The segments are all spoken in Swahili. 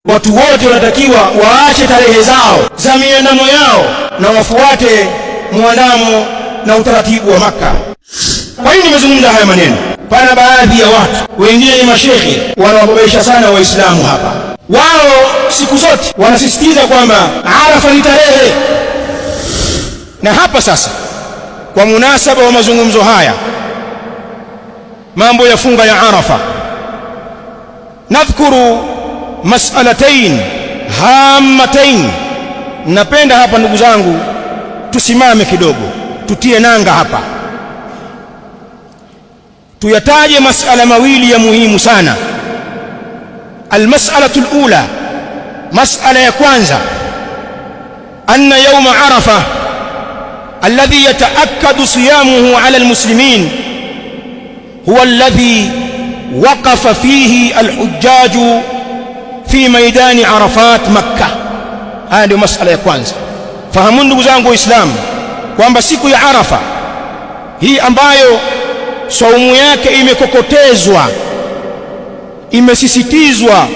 Watu wote wanatakiwa waache tarehe zao za miandamo yao na wafuate muandamo na utaratibu wa Makka. Kwa nini nimezungumza haya maneno? Pana baadhi ya watu wengine ni mashekhe wanawababaisha sana Waislamu hapa. Wao siku zote wanasisitiza kwamba Arafa ni tarehe. Na hapa sasa, kwa munasaba wa mazungumzo haya, mambo ya funga ya Arafa, nadhkuru mas'alatain hamatain. Napenda hapa ndugu zangu tusimame kidogo, tutie nanga hapa, tuyataje masala mawili ya muhimu sana. Almas'alatu alula, mas'ala ya kwanza, anna yawma Arafa alladhi yataakkadu siyamuhu ala almuslimin huwa alladhi waqafa fihi alhujjaju fi maidani Arafat Makkah. Haya ndio masala ya kwanza. Fahamu ndugu zangu Waislamu kwamba siku ya Arafa hii ambayo saumu yake imekokotezwa, imesisitizwa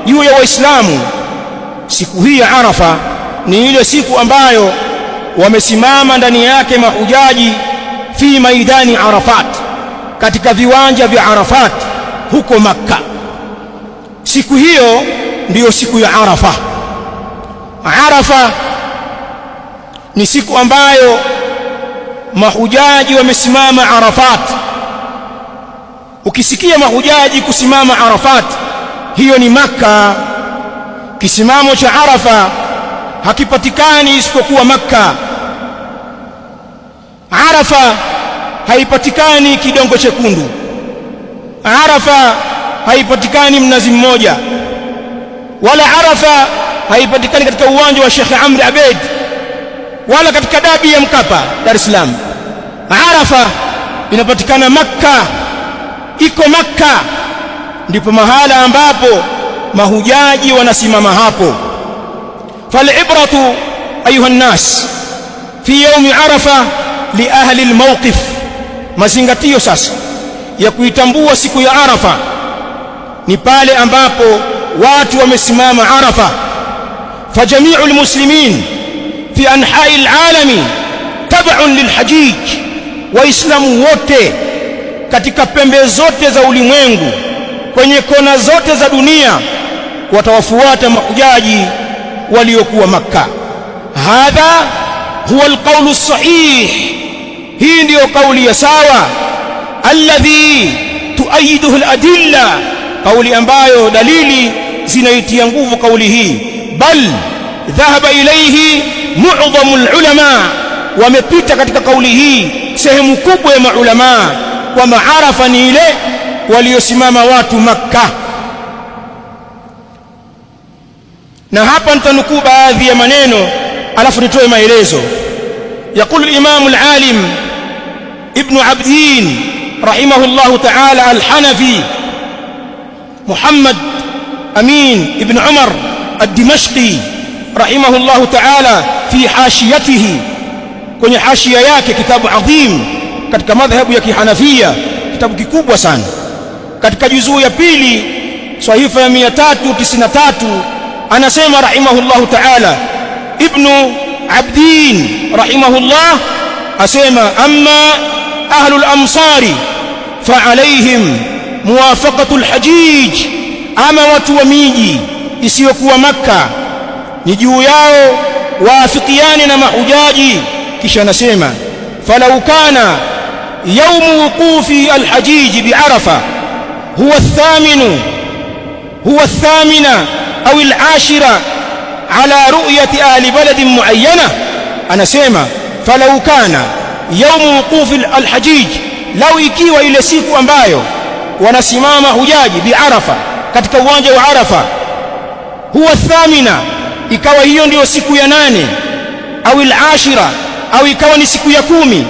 juu ya Waislamu, siku hii ya Arafa ni ile siku ambayo wamesimama ndani yake mahujaji fi maidani Arafat, katika viwanja vya Arafat huko Makka. Siku hiyo ndiyo siku ya Arafa. Arafa ni siku ambayo mahujaji wamesimama Arafat. Ukisikia mahujaji kusimama Arafat, hiyo ni Makka. Kisimamo cha Arafa hakipatikani isipokuwa Makka. Arafa haipatikani Kidongo Chekundu. Arafa haipatikani Mnazi Mmoja, wala Arafa haipatikani katika uwanja wa Sheikh Amri Abeid, wala katika dabi ya Mkapa Dar es Salaam. Arafa inapatikana Makka, iko Makka, ndipo mahala ambapo mahujaji wanasimama hapo. Falibratu ayuha nnas fi yaumi Arafa li ahli almawqif, mazingatio sasa ya kuitambua siku ya Arafa ni pale ambapo watu wamesimama Arafa. Fajamiu almuslimin fi anhai alalami tabaun lilhajij, Waislamu wote katika pembe zote za ulimwengu, kwenye kona zote za dunia watawafuata mahujaji waliokuwa Makka. Hadha huwa alqaulu sahih, hii ndiyo kauli ya sawa, alladhi tuayiduhu aladilla, kauli ambayo dalili zinaitia nguvu kauli hii. Bal dhahaba ilayhi mu'dhamu alulama, wamepita katika kauli hii sehemu kubwa ya maulamaa kwamba Arafa ni ile waliosimama watu Makka. Na hapa nitanukuu baadhi ya maneno alafu nitoe maelezo. Yaqulu al-Imam al-alim Ibn Abdin rahimahullahu ta'ala al-Hanafi Muhammad Amin ibn Umar ad-Dimashqi rahimahullahu ta'ala fi hashiyatihi, kwenye hashia yake, kitabu adhim katika madhhabu ya Kihanafia, kitabu kikubwa sana, katika juzuu ya pili sahifa ya 393 anasema rahimahullahu ta'ala, Ibnu Abdin rahimahullah asema, amma ahlul amsari fa alaihim muwafaqatu alhajij, ama watu wa miji isiyokuwa Makka ni juu yao waafikiane na mahujaji. Kisha anasema falau kana yaumu wuqufi alhajiji biarafa huwa athaminu huwa athamina au alashira ala ru'yati ahli baladin muayyana. Anasema falau kana yaumu wuqufi alhajij, lau ikiwa ile siku ambayo wanasimama hujaji biarafa, katika uwanja wa Arafa, huwa thamina, ikawa hiyo ndiyo siku ya nane, au alashira, au ikawa ni siku ya 10,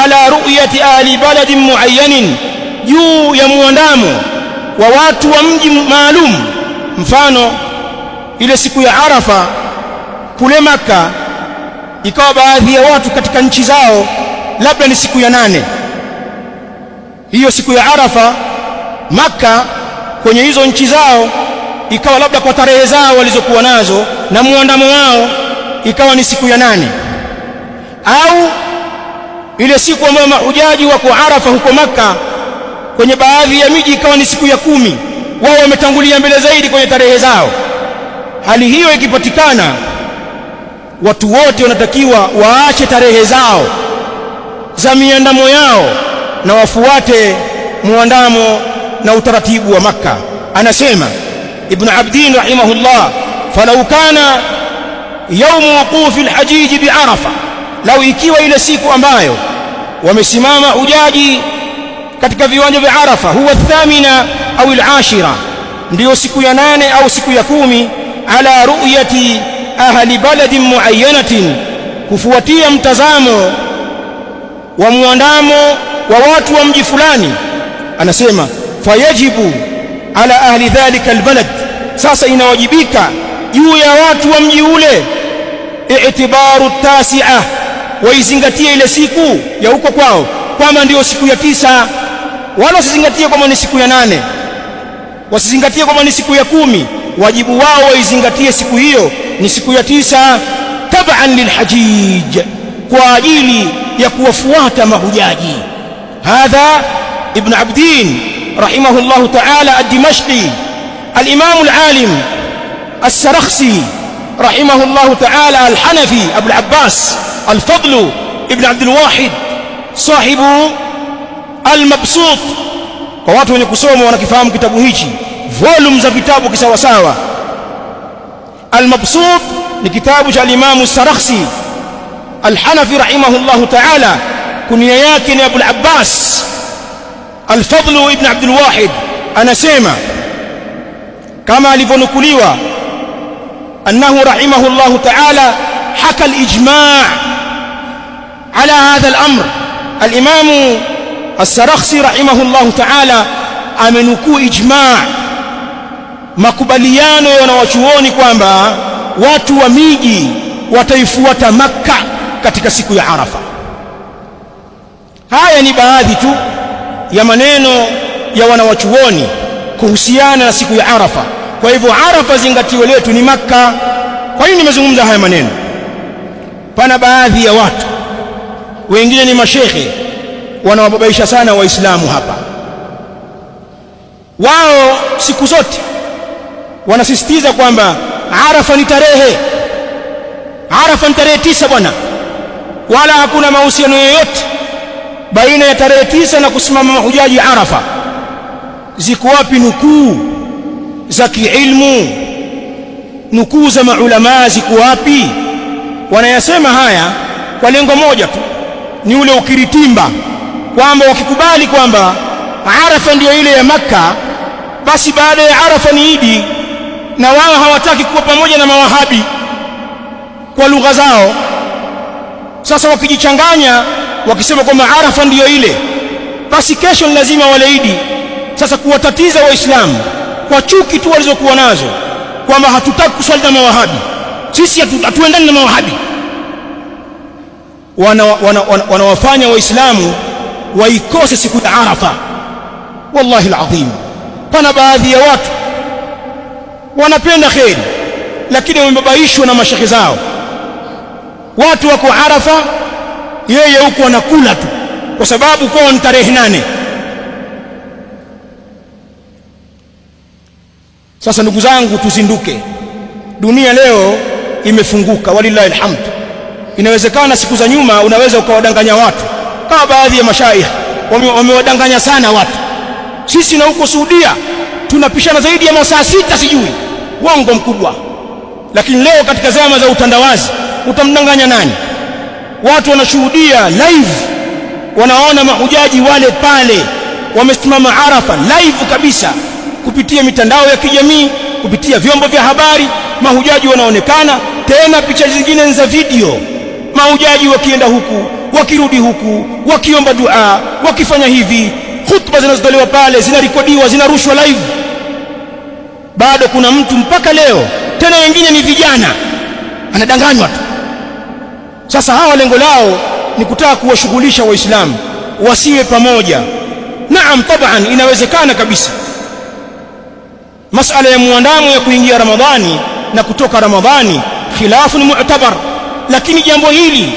ala ru'yati ahli baladin muayyanin, juu ya muandamo wa watu wa mji maalum. Mfano ile siku ya Arafa kule Maka, ikawa baadhi ya watu katika nchi zao labda ni siku ya 8. Hiyo siku ya Arafa Maka kwenye hizo nchi zao ikawa labda kwa tarehe zao walizokuwa nazo na muandamo wao ikawa ni siku ya 8, au ile siku ambayo mahujaji wako Arafa huko Makka kwenye baadhi ya miji ikawa ni siku ya 10, wao wametangulia mbele zaidi kwenye tarehe zao. Hali hiyo ikipatikana, watu wote wanatakiwa waache tarehe zao za miandamo yao na wafuate muandamo na utaratibu wa Makka. Anasema Ibn Abdin rahimahullah, falau kana yawmu wuqufi alhajij bi'arafa, lau ikiwa ile siku ambayo wamesimama hujaji katika viwanja vya Arafa, huwa thamina au al-ashira, ndio siku ya 8 au siku ya 10, ala ru'yati ahli baladin muayyanatin, kufuatia mtazamo wa muandamo wa watu wa mji fulani. Anasema fayajibu ala ahli dhalika albalad, sasa inawajibika juu ya watu wa mji ule i'tibaru tasi'a, waizingatie ile siku ya huko kwao kwamba ndio siku ya 9, wala wasizingatie kwamba ni siku ya 8, wasizingatie kwamba ni siku ya 10. Wajibu wao waizingatie siku hiyo ni siku ya 9, tab'an lilhajij, kwa ajili ya kuwafuata mahujaji. Hadha Ibn Abdin rahimahullah ta'ala ad-Dimashqi. Al-Imam al-Alim As-Sarakhsi rahimahullah ta'ala al-Hanafi Abu al-Abbas Al-Fadl Ibn Abd al-Wahid sahibu Al-Mabsut. Kwa watu wenye kusoma wanakifahamu kitabu hichi, volume za vitabu kisawasawa. Al-Mabsut ni kitabu cha al-Imam As-Sarakhsi Al-Hanafi rahimahullah ta'ala, kunia yake ni Abu al-Abbas Al-Fadl Ibn Abd al-Wahid. Anasema kama alivyonukuliwa annahu rahimahullah ta'ala haka al-ijma' ala hadha al-amr. Al-Imam As-Sarakhsi rahimahullah ta'ala amenukuu ijma', makubaliano ya wanawachuoni kwamba watu wa miji wataifuata Makka katika siku ya Arafa. Haya ni baadhi tu ya maneno ya wanawachuoni kuhusiana na siku ya Arafa. Kwa hivyo Arafa zingatio letu ni Makka. Kwa nini nimezungumza haya maneno? Pana baadhi ya watu wengine ni mashehe wanawababaisha sana Waislamu hapa. Wao siku zote wanasisitiza kwamba Arafa ni tarehe, Arafa ni tarehe 9 bwana, wala hakuna mahusiano yoyote baina ya tarehe 9 na kusimama mahujaji Arafa. Ziko wapi nukuu za kiilmu? Nukuu za maulama ziko wapi? Wanayasema haya kwa lengo moja tu, ni ule ukiritimba kwamba wakikubali kwamba Arafa ndiyo ile ya Makka, basi baada ya Arafa ni Idi, na wao hawataki kuwa pamoja na mawahabi kwa lugha zao. Sasa wakijichanganya wakisema kwamba Arafa ndiyo ile, basi kesho ni lazima wale Idi. Sasa kuwatatiza Waislamu kwa chuki tu walizokuwa nazo kwamba hatutaki kuswali na mawahabi, sisi hatuendani na mawahabi, wanawafanya Waislamu waikose siku ya Arafa. Wallahi alazim, pana baadhi ya watu wanapenda kheri lakini wamebabaishwa na mashehe zao. Watu wako Arafa, yeye huko anakula tu kwa sababu kwao ni tarehe 8. Sasa ndugu zangu, tuzinduke. Dunia leo imefunguka, walillahi alhamd. Inawezekana siku za nyuma unaweza ukawadanganya watu, kama baadhi ya mashaikh wamewadanganya sana watu. Sisi na huko Saudia tunapishana zaidi ya masaa 6, sijui, uongo mkubwa. Lakini leo katika zama za utandawazi utamdanganya nani? Watu wanashuhudia live, wanaona mahujaji wale pale wamesimama Arafa live kabisa, kupitia mitandao ya kijamii, kupitia vyombo vya habari, mahujaji wanaonekana. Tena picha zingine za video, mahujaji wakienda huku wakirudi huku, wakiomba dua, wakifanya hivi, khutba zinazotolewa pale zinarekodiwa, zinarushwa live. Bado kuna mtu mpaka leo, tena wengine ni vijana, anadanganywa tu. Sasa hawa lengo lao ni kutaka kuwashughulisha Waislamu wasiwe pamoja. Naam, taban inawezekana kabisa. Masala ya muandamo ya kuingia Ramadhani na kutoka Ramadhani khilafun mu'tabar, lakini jambo hili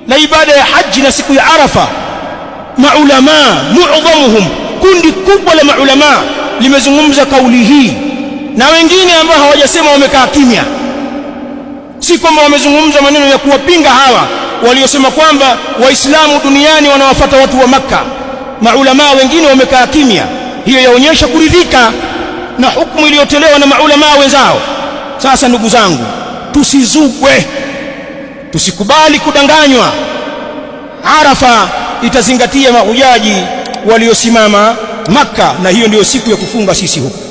la ibada ya haji na siku ya Arafa, maulama mu'dhamuhum, kundi kubwa la maulama limezungumza kauli hii, na wengine ambao hawajasema wamekaa kimya. Si kwamba wamezungumza maneno ya kuwapinga hawa waliosema kwamba Waislamu duniani wanawafata watu wa Makka. Maulamaa wengine wamekaa kimya, hiyo yaonyesha kuridhika na hukumu iliyotolewa na maulamaa wenzao. Sasa ndugu zangu, tusizugwe, tusikubali kudanganywa. Arafa itazingatia mahujaji waliosimama Makka, na hiyo ndiyo siku ya kufunga sisi huku.